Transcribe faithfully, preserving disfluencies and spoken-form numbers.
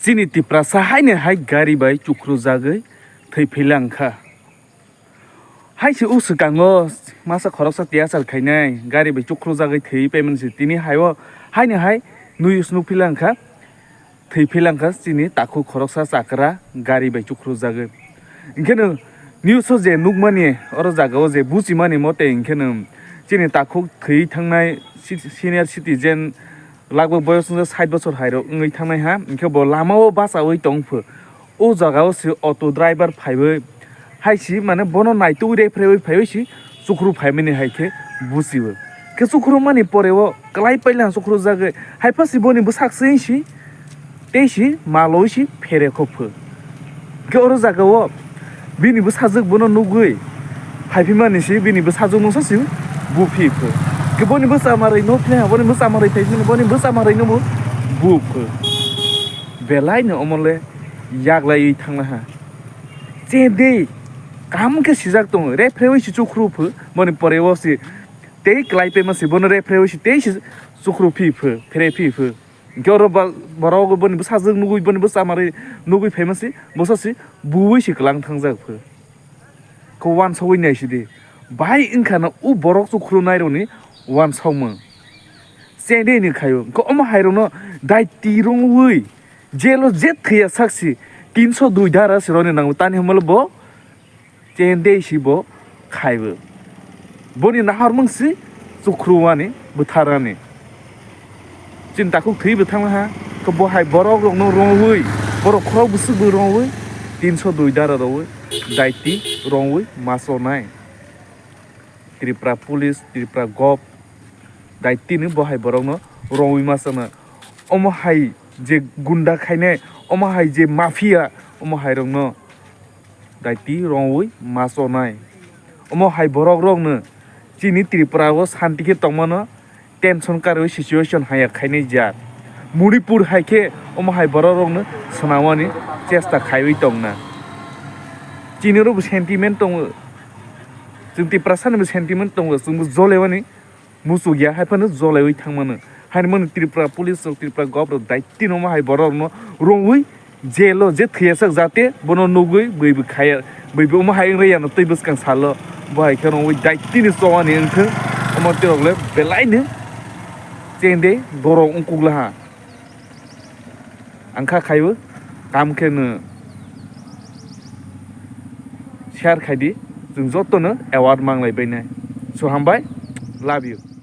Chini Tiprasa haino hai gari bai chukrujagwi thwi philangkha. Hai se o swkango masa khoroksa tiyachal khainai gari bai chukrujagwi thwi paimani se tini haio haino hai news nukphilangkha, thwi philangkha chini takhuk khoroksa chakra gari bai chukrujagwi. Hinkhe no news o je nukmani oro jagao je buchimani mote hinkhe no chini takhuk thwi thangnai si-, senior citizen lagbak boyos wngkha sait bochor hairok wngwi thangnai ha, hinkhe bo lamao bachaui tongphu. O jagao se auto driver phaiwi hai se mane bono naitugwi rephrewi phaiwi se chukru phaimani hai khe buchiwi. Khe chukrumani poreo kwlai paila chukrujagwi hai pha se boni bwsak se wngsi tei se malwi se pherekho phu. Khe oro jagao bini bwsajwk bono nugwi phaiphimani se bini bwsajwk no se buphi phu. Khe boni bwsa manwi no phle boni bwsa manwi phai boni bwsa manwi no bo buphu. Belai no omo le yaglaiwi thangna ha. Che de kam khe sijak tongo, rephrewi se chukhru phu, boni poreo se tei kwlai paima se bono rephrewi se tei se chukhru phi phu, phere phi phu. Hinkhe oro ba-, borok boni bwsajwk nugwi, boni bwsa manwi nugwi phaima se, bwsa se buwi se kwlang thangjak phu. Khe wansogwi naisidi, bai wngkha no o borok chukhru nairokni wansokmung. Che de ni khaio, khe omo hairokno daiti rongwi jail o je thwiya sak si tinso dui dara se roni nango, tani hwnba le bo che de si bo khaibo. Boni nahormung si chukhru wani, bwtharani. Chini takhuk thwi bo thangma ha, khe bo hai borok rokno rongwi, borok khorok bwswk bo rongwi, tinso dui dara rongwi, daiti rongwi ma chonai. Tripura police, Tripura gov, daiti ni bo hai borokno rongwi ma chonai. Omo hai je gunda khainai, omo hai je mafia, omo hai rokno daiti rongwi ma chonai. Omo hai borok rokno chini Tripura o santi khe tongmano tension karwi situation haya khainai jak. Manipur hai khe omo hai borok rokno swnamani chesta khaiwi tongna. Chini oro bo sentiment tongo. Chwng Tiprasa ni bo sentiment tongo. Chwng bo jolewani muchuk ya, hai phano jolaiwi thangmano. Haini mani Tripura police rok, Tripura gov rok daiti no omo hai borok rokno rongwi jail o je thwiyasak jate bono nugwi bui bo khaya, bui bo omo hai wngre yano tei bwskang salo bo hai khe rongwi daiti ni chowani wngthwng. Omo tei rok le belai no chende borok wngkuk laha. Ang kha khaiwi kam khe no share khai di, chwng joto no award manglai bainai. So hambai, love you.